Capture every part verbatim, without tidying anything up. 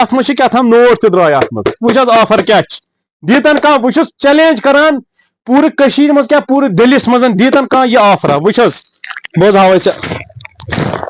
اَتھ منٛز چھِ کیٛاہ تام نوٹ تہِ درٛاے اَتھ منٛز۔ وٕچھ حظ آفر کیٛاہ چھِ۔ دیٖتن کانٛہہ، بہٕ چھُس چیلنج کران پوٗرٕ کٔشیٖرِ منٛز کیٛاہ پوٗرٕ دِلِس منٛز، دیٖتن کانٛہہ یہِ آفرا۔ وٕچھ حظ، بہٕ حظ ہاوے ژےٚ۔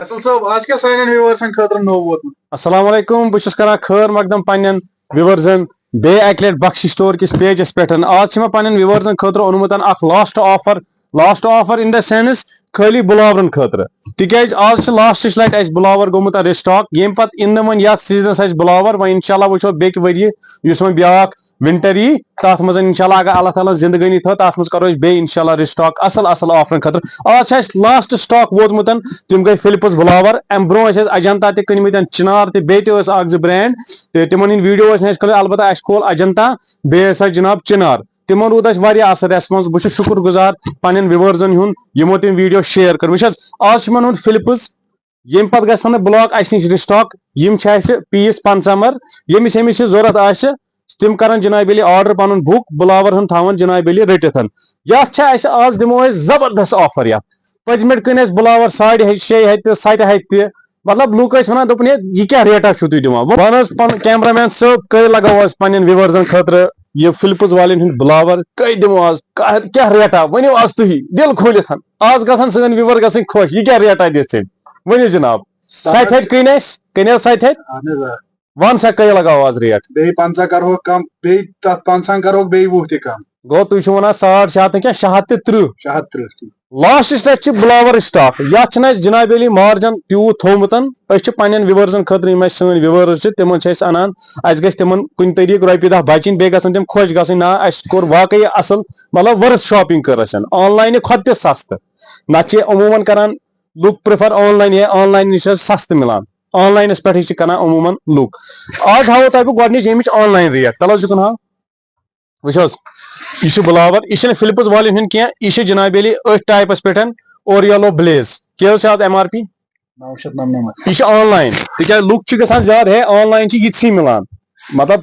اصل صٲب، آز کیٛاہ سانٮ۪ن ویورسن خٲطرٕ نوٚو ووتمُت؟ السلام علیکم، بہٕ چھُس کران خٲر مقدم پننٮ۪ن ویورزن بیٚیہِ اکہِ لٹہِ بخشی سٹور کِس پیجس پٮ۪ٹھ۔ آز چھِ مےٚ پننٮ۪ن ویورزن خٲطرٕ اوٚنمُت اکھ last offer, last offer in the sense خٲلی بلاورن خٲطرٕ، تِکیازِ آز چھِ لاسٹٕچ لٹہِ اسہِ بلاور گوٚمُت رِسٹاک، ییٚمہِ پتہٕ یِن نہٕ وۄنۍ یتھ سیزنس اسہِ بلاور۔ وۄنۍ انشاءاللہ وٕچھو بیٚکہِ ؤرۍ یہِ یُس وۄنۍ بیاکھ ونٹر یی، تتھ منٛز انشاءاللہ اگر اللہ تعالیٰ ہن زندگٲنی تھٲو، تتھ منٛز کرو أسۍ بیٚیہِ انشاءاللہ رِسٹاک اصل اصل آفرن خٲطرٕ۔ آز چھِ اسہِ لاسٹ سٹاک ووتمُت، تِم گٔے فلپس بلاور۔ امہِ برونٛہہ ٲسۍ اسہِ اجنتا تہِ کٕنمٕتۍ، چنار تہِ، بیٚیہِ تہِ ٲسۍ اکھ زٕ برینڈ، تہٕ تِمن ہٕنٛدۍ ویڈیو ٲسۍ نہٕ اسہِ کھٲلۍ، البتہ اسہِ کھول اجنتا، بیٚیہِ ٲسۍ اسہِ جناب چنار۔ تِمن روٗد اسہِ واریاہ اصل ریسپانس۔ بہٕ چھُس شُکر گُزار پننٮ۪ن ویورزن ہُنٛد، یِمو تِم ویڈیو شیئر کٔر۔ وٕچھ حظ، آز چھِ مےٚ اوٚنمُت فلپس، ییٚمہِ پتہٕ گژھن نہٕ بلاک اسہِ نِش رِسٹاک۔ یِم چھِ اسہِ پیٖس پنٛژاہ مر، ییٚمِس ییٚمِس یہِ ضوٚرتھ آسہِ، تِم کرن جناب علی آرڈر پنُن بُک، بلاور ہن تھاوان جناب علی رٔٹِتھ۔ یتھ چھِ اسہِ آز دِمو أسۍ زبردست آفر۔ یتھ پٔتمہِ لٹہِ کٕنۍ اسہِ بلاور ساڑِ شیٚیہِ ہتہِ تہِ، ستہِ ہتہِ تہِ، مطلب لُکھ ٲسۍ ونان، دوٚپُن، ہے، یہِ کیٛاہ ریٹا چھُو تُہۍ دِوان؟ وۄنۍ وَن حظ پنُن کیمرہ مین صٲب، کٔہۍ لگاوو أسۍ پننٮ۪ن ویورزن خٲطرٕ یہِ فلپس والٮ۪ن ہُنٛد بلاور، کٔہۍ دِمو آز؟ کیٛاہ، کیٛاہ ریٹا؟ ؤنِو آز تُہی، دِل کھوٗلِتھ۔ آز گژھن سٲنۍ ویور گژھٕنۍ خۄش، یہِ کیٛاہ ریٹا دِژ أمۍ؟ ؤنِو جناب۔ ستہِ ہتہِ کٕنۍ اَسہِ، کٕنۍ حظ ستہِ ہتہِ؟ اہن حظ آ۔ وَن سا، کٔہۍ لگاوو آز ریٹ؟ بیٚیہِ پنٛژاہ کرہوکھ کم، بیٚیہِ تتھ پنٛژاہن کرہوکھ بیٚیہِ وُہ تہِ کم۔ گوٚو تُہۍ چھِو وَنان ساڑ شےٚ ہتھ نہٕ کینٛہہ، شےٚ ہتھ تہٕ تٕرٛہ۔ شےٚ ہتھ تٕرٛہ تہِ۔ لاسٹس پٮ۪ٹھ چھِ بلاور سٹاک، یتھ چھِنہٕ اَسہِ جناب علی مارجن تیوٗت تھوٚومُت۔ أسۍ چھِ پننٮ۪ن ویورزن خٲطرٕ، یِم اَسہِ سٲنۍ ویورز چھِ، تِمن چھِ أسۍ انان، اَسہِ گژھِ تِمن کُنہِ طریٖقہٕ رۄپیہِ دہ بچِنۍ، بیٚیہِ گژھن تِم خۄش گژھٕنۍ، نا، اَسہِ کوٚر واقعی اصل، مطلب ؤرٕتھ شاپنگ کٔر اَسہِ آن لاینہِ کھۄتہٕ تہِ سستہٕ۔ نتہٕ چھِ عموٗمن کران لُکھ پریفر آن لاین، یا آن لاین نِش چھِ سستہٕ مِلان، آن لاینس پٮ۪ٹھٕے چھِ کران عموٗمن لُکھ۔ آز ہاوو تۄہہِ بہٕ گۄڈٕنِچ ییٚمِچ آن لاین ریٹ، تلہٕ حظ یُکُن ہاو۔ وٕچھ حظ، یہِ چھُ بلاور، یہِ چھُنہٕ فلپس والٮ۪ن ہُنٛد کینٛہہ، یہِ چھُ جناب علی أتھۍ ٹایپس پٮ۪ٹھ اوریلو بلیز۔ کیٛاہ حظ چھِ اتھ ایم آر پی؟ نو شیٚتھ نمنمتھ۔ یہِ چھُ آن لاین، تِکیازِ لُکھ چھِ گژھان زیادٕ، ہے، آن لاین چھِ یِتسٕے مِلان، مطلب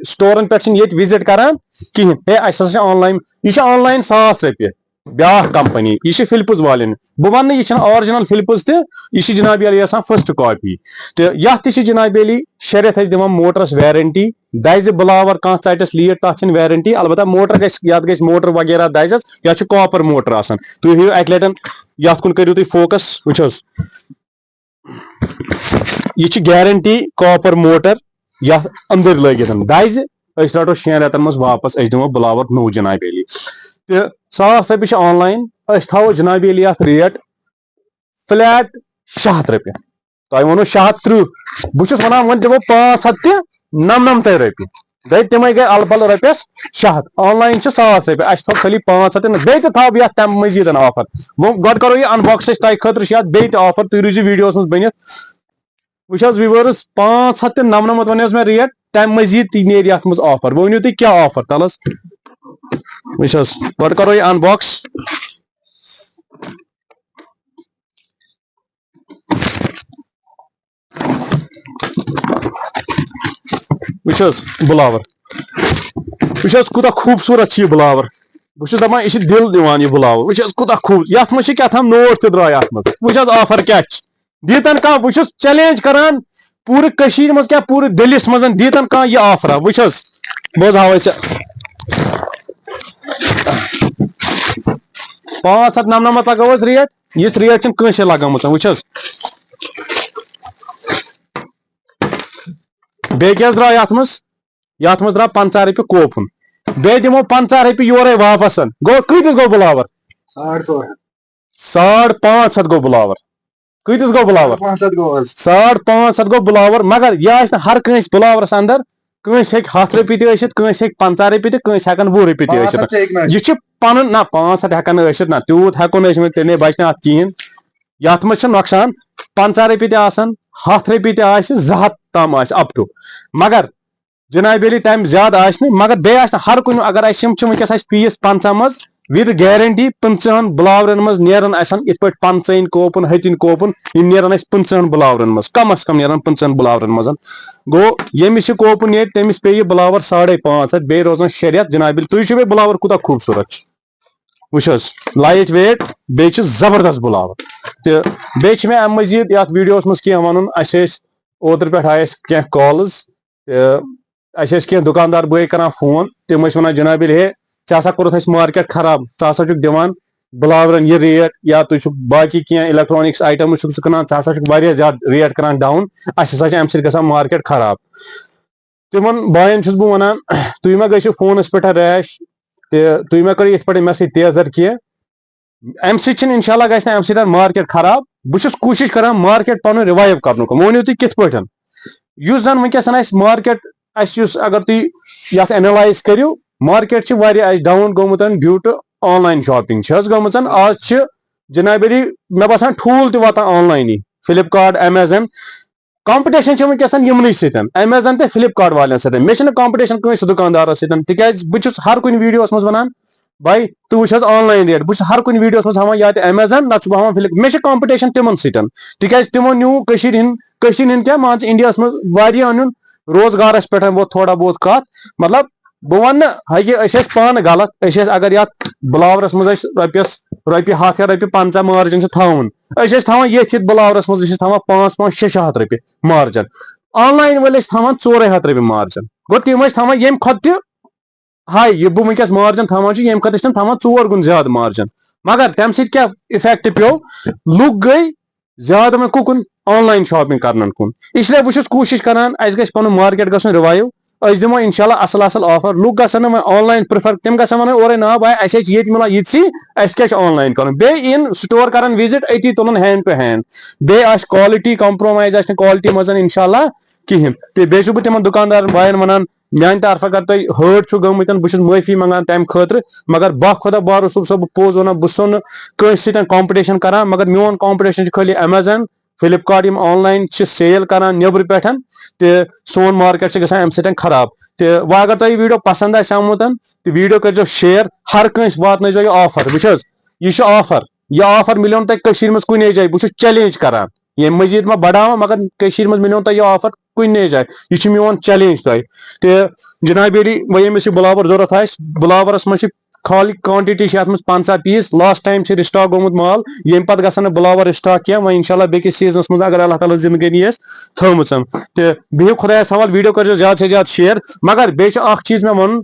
سٹورن پٮ۪ٹھ چھِنہٕ ییٚتہِ وِزٹ کران کِہینۍ، ہے، اسہِ ہسا چھِ آن لاین، یہِ چھِ آن لاین ساس رۄپیہِ۔ بیاکھ کمپنی، یہِ چھِ فلپس والٮ۪ن، بہٕ ونہٕ نہٕ یہِ چھنہٕ آرجنل فلپس تہِ، یہِ چھِ جناب علی آسان فرسٹ کاپی۔ تہٕ یتھ تہِ چھِ جناب علی شےٚ رٮ۪تھ اسہِ دِوان موٹرس وارنٹی۔ دزِ بلاور کانٛہہ ژٹٮ۪س لیٹ، تتھ چھنہٕ وارنٹی، البتہ موٹر گژھِ، یتھ گژھِ موٹر وغیرہ دزٮ۪س، یتھ چھُ کاپر موٹر آسان۔ تُہۍ ہیٚیِو اکہِ لٹٮ۪ن، یتھ کُن کٔرِو تُہۍ فوکس۔ وٕچھ حظ، یہِ چھِ گارنٹی کاپر موٹر، یتھ أنٛدٕرۍ لٲگِتھ دزِ، أسۍ رٹو شٮ۪ن رٮ۪تن منٛز واپس، أسۍ دِمو بلاور نوٚو جناب علی۔ تہٕ ساس رۄپیہِ چھِ آن لاین، أسۍ تھاوو جناب علی اتھ ریٹ فلیٹ شےٚ ہتھ رۄپیہِ۔ تۄہہِ ووٚنوُ شےٚ ہتھ تٕرٛہ، بہٕ چھُس ونان وۄنۍ دِمو پانٛژھ ہتھ تہِ نمنمتٕے رۄپیہِ۔ گٔے تِمے گٔے الہٕ پلہٕ رۄپیس شےٚ ہتھ۔ آن لاین چھِ ساس رۄپیہِ، اسہِ تھوٚو خٲلی پانٛژھ ہتھ تہٕ نہٕ، بیٚیہِ تہِ تھاوٕ بہٕ یتھ تمہِ مزیٖدن آفر۔ وۄنۍ گۄڈٕ کرو یہِ انباکس أسۍ، تۄہہِ خٲطرٕ چھُ یتھ بیٚیہِ تہِ آفر، تُہۍ روٗزِو ویڈیوس منٛز بٔنِتھ۔ وٕچھ حظ ویورس، پانٛژھ ہتھ تہٕ نمنمتھ ونیو مےٚ ریٹ، تمہِ مزیٖد تہِ نیرِ یتھ منٛز آفر۔ وۄنۍ ؤنِو تُہۍ کیٛاہ آفر تلس؟ وٕچھ حظ، گۄڈٕ کرو یہِ انباکس۔ وٕچھ حظ بلاور، وٕچھ حظ کوٗتاہ خوٗبصوٗرت چھُ یہِ بلاور۔ بہٕ چھُس دپان یہِ چھُ دِل دِوان یہِ بلاور۔ وٕچھ حظ کوٗتاہ خوٗب، یتھ منٛز چھِ کیٛاہ تام نوٹ تہِ درٛاے اتھ منٛز۔ وٕچھ حظ آفر کیٛاہ چھِ۔ دیٖتن کانٛہہ، بہٕ چھُس چیلنج کران پوٗرٕ کٔشیٖرِ منٛز کیٛاہ پوٗرٕ دِلِس منٛز، دیٖتن کانٛہہ یہِ آفرا۔ وٕچھ حظ، بہٕ حظ ہاوے ژےٚ۔ پانٛژھ ہتھ نمنمتھ لگٲو حظ ریٹ، یِژھ ریٹ چھنہٕ کٲنٛسے لگٲمٕژ۔ وٕچھ حظ، بیٚیہِ کیٛاہ حظ درٛاو یتھ منٛز؟ یتھ منٛز درٛاو پنٛژاہ رۄپیہِ کوپُن، بیٚیہِ دِمو پنٛژاہ رۄپیہِ یورے واپس۔ گوٚو کۭتِس گوٚو بلاور؟ ساڑ ژور ہتھ۔ ساڑ پانٛژھ ہتھ گوٚو بلاور۔ کۭتِس گوٚو بلاور؟ پانٛژھ ہتھ گوٚو حظ۔ ساڑ پانٛژھ ہتھ گوٚو بلاور، مگر یہِ آسہِ نہٕ ہر کٲنٛسہِ بلاورس اندر۔ کٲنٛسہِ ہیٚکہِ ہتھ رۄپیہِ تہِ ٲسِتھ، کٲنٛسہِ ہیٚکہِ پنٛژاہ رۄپیہِ تہِ، کٲنٛسہِ ہیٚکن وُہ رۄپیہِ تہِ پانٛژھ ٲسِتھ۔ ہتھ تہِ ہیٚکہِ نہٕ ٲسِتھ۔ یہِ چھُ پنُن، نہ، پانٛژھ ہتھ ہٮ۪کن نہٕ ٲسِتھ، نہ، تیوٗت ہٮ۪کو نہٕ أسۍ ؤنِتھ، تیٚلہِ بچہِ نہٕ اتھ کِہینۍ۔ یتھ منٛز چھِ نۄقصان، پنٛژاہ رۄپیہِ تہِ آسن، ہتھ رۄپیہِ تہِ آسہِ، زٕ ہتھ تام آسہِ up to، مگر جناب علی تمہِ زیادٕ آسہِ نہٕ، مگر بیٚیہِ آسہِ نہٕ ہر کُنہِ، اگر اسہِ یِم چھِ وٕنکیٚس اسہِ پیٖس پنٛژاہ منٛز، with guarantee پٕنٛژٕہن بلاورن منٛز نیرن اسہِ یِتھ پٲٹھۍ پنٛژٕہن کوپُن، ہتِنۍ کوپُن، یِم نیرن اسہِ پٕنٛژٕہن بلاورن منٛز، کم از کم نیرن پٕنٛژٕہن بلاورن منٛز۔ گوٚو، ییٚمِس یہِ کوپُن نیرِ، تٔمِس پیٚیہِ یہِ بلاور ساڑے پانٛژھ ہتھ، بیٚیہِ روزن شےٚ رٮ۪تھ۔ جناب علی، تُہۍ وٕچھِو بیٚیہِ بلاور کوٗتاہ خوٗبصوٗرت چھُ۔ وٕچھ حظ، لایٹ ویٹ، بیٚیہِ چھِ زبردست بلاور۔ تہٕ بیٚیہِ چھِ مےٚ امہِ مزید یتھ ویڈیوس منٛز کینٛہہ ونُن۔ اسہِ ٲسۍ اوترٕ پٮ۪ٹھ آیہِ اسہِ کینٛہہ کالز، تہٕ اَسہِ ٲسۍ کینٛہہ دُکاندار بٲے کران فون، تِم ٲسۍ وَنان، "جناب عٲلی، ہے، ژےٚ ہسا کوٚرُتھ اَسہِ مارکیٹ خراب، ژٕ ہسا چھُکھ دِوان بٕلاورَن یہِ ریٹ، یا تُہۍ چھُکھ باقٕے کینٛہہ electronics items چھُکھ ژٕ کٕنان، ژٕ ہسا چھُکھ واریاہ زیادٕ ریٹ کران down، اَسہِ ہسا چھِ اَمہِ سۭتۍ گژھان مارکیٹ خراب۔" تِمن باین چھُس بہٕ وَنان، تُہۍ مہ گٔژھِو فونَس پٮ۪ٹھ rash، تہٕ تُہۍ مہ کٔرِو یِتھ پٲٹھۍ مےٚ سۭتۍ تیزر کینٛہہ۔ اَمہِ سۭتۍ چھِنہٕ، انشاء اللہ، گژھِ نہٕ اَمہِ سۭتۍ مارکیٹ خراب۔ بہٕ چھُس کوٗشِش کران مارکیٹ پَنُن revive کرنُک۔ وۄنۍ ؤنِو تُہۍ کِتھ پٲٹھۍ؟ یُس زَن وٕنکیٚس اَسہِ مارکیٹ، اَسہِ یُس، اگر تُہۍ یَتھ analyse کٔرِو، مارکیٹ چھِ واریاہ اَسہِ down گوٚمُت due to online shopping چھِ حظ گٔمٕژ۔ آز چھِ جناب عٲلی، مےٚ باسان، ٹھوٗل تہِ واتان آن لاینٕے، Flipkart، Amazon۔ Competition چھِ وٕنکیٚس یِمنٕے سۭتۍ، Amazon تہٕ Flipkart والٮ۪ن سۭتۍ۔ مےٚ چھِنہٕ competition کٲنٛسہِ دُکاندارَس سۭتۍ، تِکیٛازِ بہٕ چھُس ہر کُنہِ ویٖڈیوَس منٛز وَنان، بھائی، ژٕ وٕچھ حظ آن لاین ریٹ۔ بہٕ چھُس ہر کُنہِ ویٖڈیوَس منٛز ہاوان یا تہِ Amazon، نَتہٕ چھُس بہٕ ہاوان Flip۔ مےٚ چھِ competition تِمَن سۭتۍ، تِکیٛازِ تِمو نیوٗ کٔشیٖرِ ہِنٛد، کٔشیٖرِ ہِنٛد کیٛاہ، مان ژٕ، اِنڈیاہَس منٛز واریاہَن ہُنٛد روزگارَس پٮ۪ٹھ ووت تھوڑا بہت کَتھ۔ مطلب، بہٕ وَنہٕ نہٕ، ہا، یہِ أسۍ ٲسۍ پانہٕ غلط۔ أسۍ ٲسۍ، اگر یَتھ بٕلاورَس منٛز أسۍ رۄپیَس، رۄپیہِ ہَتھ یا رۄپیہِ پنٛژاہ margin چھِ تھاوُن، أسۍ ٲسۍ تھاوان ییٚتھۍ ییٚتھۍ بٕلاورَس منٛز، أسۍ ٲسۍ تھاوان پانٛژھ پانٛژھ شےٚ شےٚ ہَتھ رۄپیہِ margin۔ آن لاین وٲلۍ ٲسۍ تھاوان ژورے ہَتھ رۄپیہِ margin۔ گوٚو، تِم ٲسۍ تھاوان ییٚمہِ کھۄتہٕ تہِ ہاے، یہِ بہٕ وٕنکیٚس margin تھاوان چھُ، ییٚمہِ کھۄتہٕ ٲسۍ تِم تھاوان ژور گُن زیادٕ margin۔ مگر تَمہِ سۭتۍ کیٛاہ effect پیوٚو؟ لُکھ گٔے زیادٕ وۄنۍ کُکُن؟ آن لاین shopping کرنن کُن۔ اس لیے بہٕ چھُس کوٗشِش کران، اَسہِ گژھِ پنُن مارکیٹ گژھُن revive۔ أسۍ دِمو انشاءاللہ اصل اصل offer۔ لُکھ گژھن نہٕ وۄنۍ آن لاین prefer، تِم گژھن وَنٕنۍ اورے، "نہ بھاے، اَسہِ چھِ ییٚتہِ مِلان یِتسٕے، اَسہِ کیٛاہ چھِ آن لاین کرُن؟" بیٚیہِ یِن store کرن visit، أتی تُلن hand to hand۔ بیٚیہِ آسہِ quality compromise، آسہِ نہٕ quality منٛز انشاءاللہ کِہینۍ۔ تہٕ بیٚیہِ چھُس بہٕ تِمن دُکاندارن باین وَنان، میانہِ طرفہٕ اگر تۄہہِ hurt چھُو گٔمٕتۍ، بہٕ چھُس معٲفی منٛگان تَمہِ خٲطرٕ، مگر با خۄدا با رسول صٲب، بہٕ پوٚز وَنان، بہٕ چھُسو نہٕ کٲنٛسہِ سۭتۍ competition کران، مگر میون competition چھُ خٲلی Amazon، Flipkart، یِم آن لاین چھِ sale کران نیٚبرٕ پٮ۪ٹھ، تہٕ سون مارکیٹ چھُ گژھان اَمہِ سۭتۍ خراب۔ تہٕ وۄنۍ اگر تۄہہِ یہِ video پسنٛد آسہِ آمُت، تہٕ video کٔرۍزیو share، ہر کٲنٛسہِ واتنٲیزیو یہِ offer۔ وٕچھ حظ، یہِ چھُ offer، یہِ offer مِلیو نہٕ تۄہہِ کٔشیٖرِ منٛز کُنے جایہِ۔ بہٕ چھُس challenge کران، ییٚمہِ مٔزیٖد ما بڑاوان، مگر کٔشیٖرِ منٛز مِلیو نہٕ تۄہہِ یہِ offer کُنے جایہِ۔ یہِ چھُ میون challenge تۄہہِ۔ تہٕ جناب عٲلی، وۄنۍ ییٚمِس یہِ بٕلاوَر ضوٚرَتھ آسہِ، بٕلاوَرَس منٛز چھِ خالی quantity چھِ اَتھ منٛز پنٛژاہ piece، last time چھِ restock گوٚمُت مال، ییٚمہِ پَتہٕ گژھن نہٕ بٕلاوَر restock کینٛہہ۔ وۄنۍ انشاءاللہ بیٚکِس seasonَس منٛز اگر اللہ تعالیٰ زِندگٲنی آسہِ تھٲومٕژ۔ تہٕ بِہِو خۄدایَس حوال، video کٔرۍزیو زیادٕ سے زیادٕ share۔ مگر بیٚیہِ چھُ اَکھ چیٖز مےٚ وَنُن،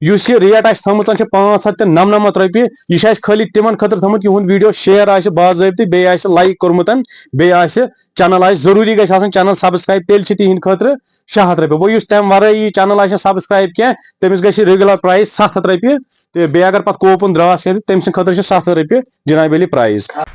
یُس یہِ rate آسہِ تھٲومٕژ چھِ پانٛژھ ہَتھ تہٕ نَمنَمَتھ رۄپیہِ، یہِ چھِ اَسہِ خٲلی تِمَن خٲطرٕ تھٲومٕژ، یِہُنٛد video share آسہِ باضٲبطہٕ، بیٚیہِ آسہِ like کوٚرمُت، بیٚیہِ آسہِ channel آسہِ، ضروٗری گژھِ آسُن channel subscribe، تیٚلہِ چھِ تِہِنٛدِ خٲطرٕ شےٚ ہَتھ رۄپیہِ۔ وۄنۍ یُس تَمہِ وَرٲے یہِ channel آسہِ نہٕ subscribe کینٛہہ، تٔمِس گژھِ regular price ستھ ہَتھ رۄپیہِ، تہٕ بیٚیہِ اگر پَتہٕ coupon درٛاس کَرِ، تٔمۍ سٕنٛدِ خٲطرٕ چھِ ستھ ہَتھ رۄپیہِ جناب عٲلی price۔